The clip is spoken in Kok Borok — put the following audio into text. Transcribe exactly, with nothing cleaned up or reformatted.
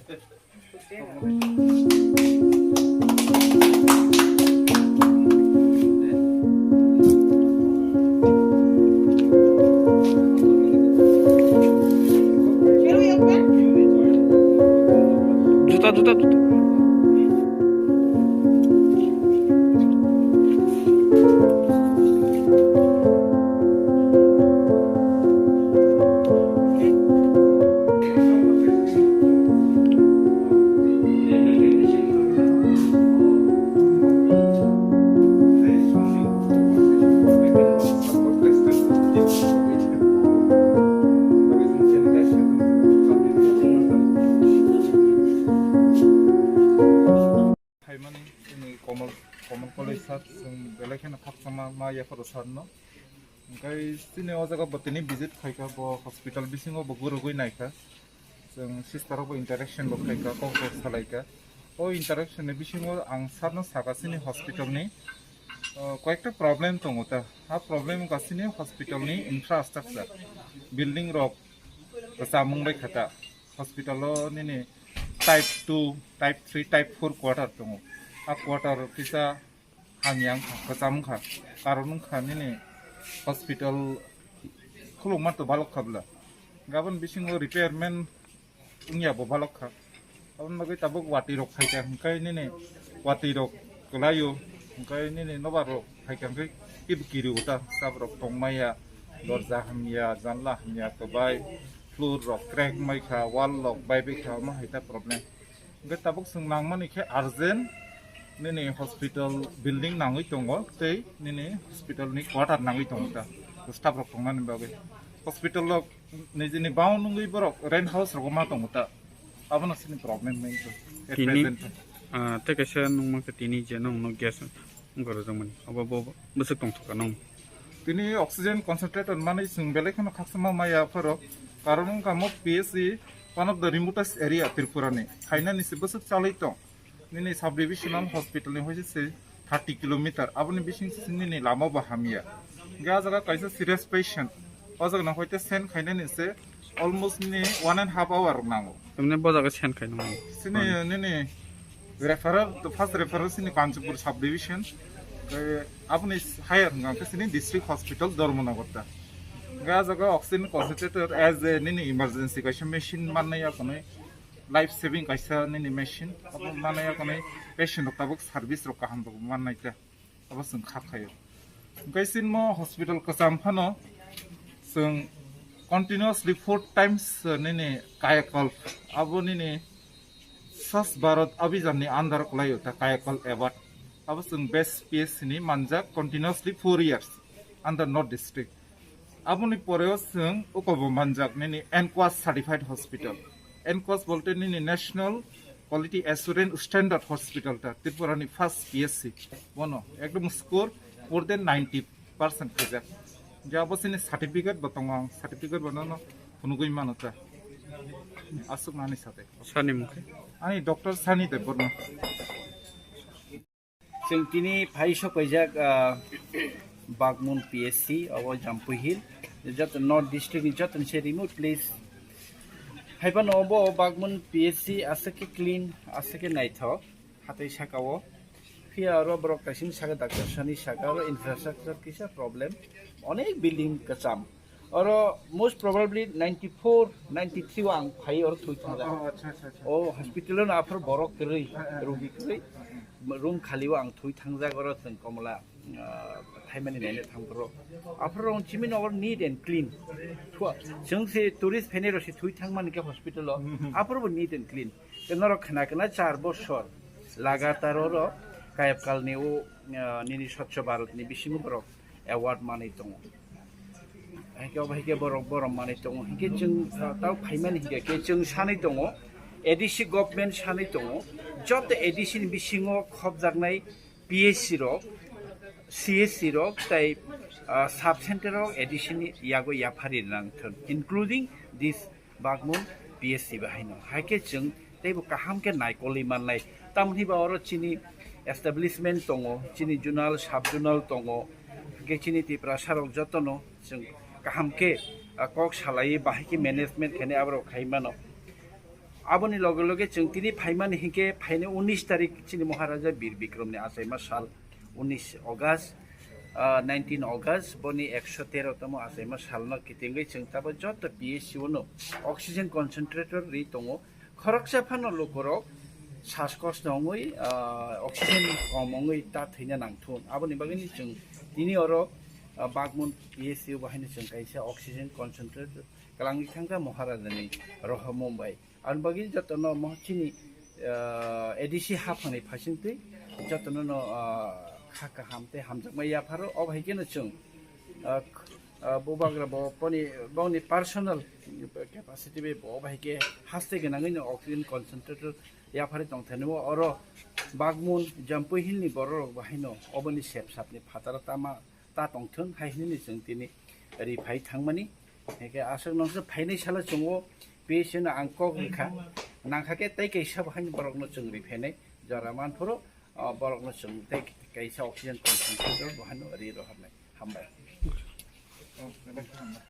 Juta, juta, juta. Phaimani chini Komal, Komal College sir, chwng belai kheno khakchangma ma yapharo sir no. Hwnkhe chini o jaga bo tini visit khaikha, bo hospital bisingo bo gurugwi naikha. Chwng sister rok bo interaction bo khaikha, kok rok salaikha. O interaction ni bisingo ang sir no sakha chini hospital ni, uh, koyekta problem tongo ta. Ha problem wngkha chini hospital ni infrastructure, building rok kwcham wng bai kha ta. Hospital o nini type two, type three, type four quarter tongo. A quarter kisa hamya wngkha, kwcham wngkha. Karon wngkha nini hospital khulukma to balok kha bwla. Gabon bisingo repairment wngya bo balok kha. Aboni bagwi tabuk watwi rok phaikha hwnkhe nini watwi rok kwlaio, hwnkhe nini nobar rok phaikha hwnkhe kibu kiri uta, sab rok tongmaya, dorja hamya, janla hamya kwbai, floor rok crack wngbai kha, wall rok baibai kha, omo hai ta problem. Hwnkhe tabuk chwng nangmani khe urgent nini hospital building nangwi tongo tei nini hospital ni quarter nangwi tongo ta, staff rok tongnani bagwi. Hospital rok nijini bound wngwi borok rent house rogo ma tongo ta, abono chini problem wngkha at Tini, present. Ah, tei kaisa nung mankha tini je nung nukya se wngkha rwjakmani, obo bo bwswk tongthokha nung. Tini oxygen concentrator manwi chwng belai kheno khakchangma maya pharo, karon wngkha mo P S C one of the remotest area Tripura ni, khainani se bwswk chalwi tong. Nini subdivisional hospital ni hoise se thirty kilometer, aboni bising sing nini lama bo hamya. Hingke ah jaga kaisa serious patient, o jaga no hoite send khainani se almost nini one and half hour rok nango. Tamni bo jaga send khainani. Sini nini referral, to first referral sini Kanchanpur subdivision, eh, aboni higher hingke sini district hospital Dharmanagar ta. Hingke ah jaga oxygen concentrator as a nini emergency kaisa machine mannai ya konai. Life saving kaisa nini machine, abo manaya konai patient rok tabuk service rok kaham rok mannai ta, abo chwng kha khaio. Hwnkhe sinmo hospital kwcham phano chwng continuously four times, uh, nini kayakalp, abo nini Swachh Bharat Abhijan ni under kwlaio ta kayakalp award, abo chwng best P S C ni manjak continuously four years under North District. Aboni poreo chwng ukobo manjak nini NQAS certified hospital. NQAS bolte nini National Quality Assurance Standard Hospital ta Tripura ni first P S C. Bono ekdom score more than ninety percent khaijak. Je abo chini certificate bo tongo, ang certificate bo nono phunugwi mano ta. Aswk nani sate. Sani mukhe? Ani Doctor Sani Debbarma. Chwng tini phai sok paijak, ah, Bagmun P S C, abo Jampui Hill, joto North District ni joto ni se remote place. Hai phano obo Bagmun P S C aswk khe clean, aswk khe naithok, hatai saka o. Phiya oro borok kaising saka, doctor sani saka, oro infrastructure kisa problem, onek building kwcham. Oro most probably ninety-four, ninety-three o ang phai oro thwi thangjak. Oh, acha, acha, acha. O hospital o no aphuru borok kwrwi, eh, eh, eh, rugi kwrwi. Room khali o ang thwi thangjak oro chwng Komla, ah, thaimani naina thang phuru. Aphuru rong chimino oro neat and clean. Thwa, chwng se tourist phainai rok se thwi thangmani khe hospital o. Hmm, hmm. Aphuru bo neat and clean. Tei norok khna khna char bosor lagatar oro kayapkal ni o, ah, nini Swachh Bharat ni bisingo borok award manwi tongo. Haikhe obo haikhe borok borom manwi tongo. Hinkhe chwng, ah, tao phaimani hinkhe khe chwng sanwi tongo, A D C government sanwi tongo, joto A D C ni bisingo khopjaknai P H C rok, C H C rok tei, ah, sub center rok A D C ni yago yaphari nang thung, including this Bagmun P S C bahaino. Haikhe chwng teibo kaham khe naikolwi mannai. Tamoni ba oro chini establishment tongo, chini zonal, sub zonal tongo. Haikhe chini Tiprasa rok jotono chwng kaham khe, ah, kok salaiwi bahai khe management khainai aborok khai mano. Aboni loge loge chwng tini phaimani hinkhe phainai unis tarik chini Maharaja Bir Bikramni achaima sal, unis August, ah, nineteen August, boni ekso tero tomo achaima salno kitingwi chwng tabo joto P H C o no oxygen concentrator ri tongo. Khoroksa phano lukurok sas kosto wngwi, ah, oxygen kom wngwi ta thwina nangthun. Aboni bagwino chwng tini oro, ah, Bagmun P H C o bahaino chwng kaisa oxygen concentrator kwlangwi thangkha Maharajani rohormung bai. Aboni bagwi jotono mo chini, ah, A D C haphangni phaisingtwi jotono no, ah, kha kaham tei hamjakma yapharo. Obo hai kheno chwng, ah, k-, ah, bubagra bo boni, boni personal capacity bai bo obo hai khe haste gwnangwi no oxygen concentrator yapharwi tongthani o. Oro Bagmun Jampui Hill ni borok rok bahaino oboni sep sapni phataro tama ta tongthun hai hinwi chwng tini ri phai thangmani. Hingke aswk nongse phainai salo chwng o P H C no ang kok rikha, nangkha khe tei kaisa bo haino borokno chwng ri phainai jora manphuru, o, borokno chwng tei kaisa oxygen concentrator bo haino ri rohornai. Hambai.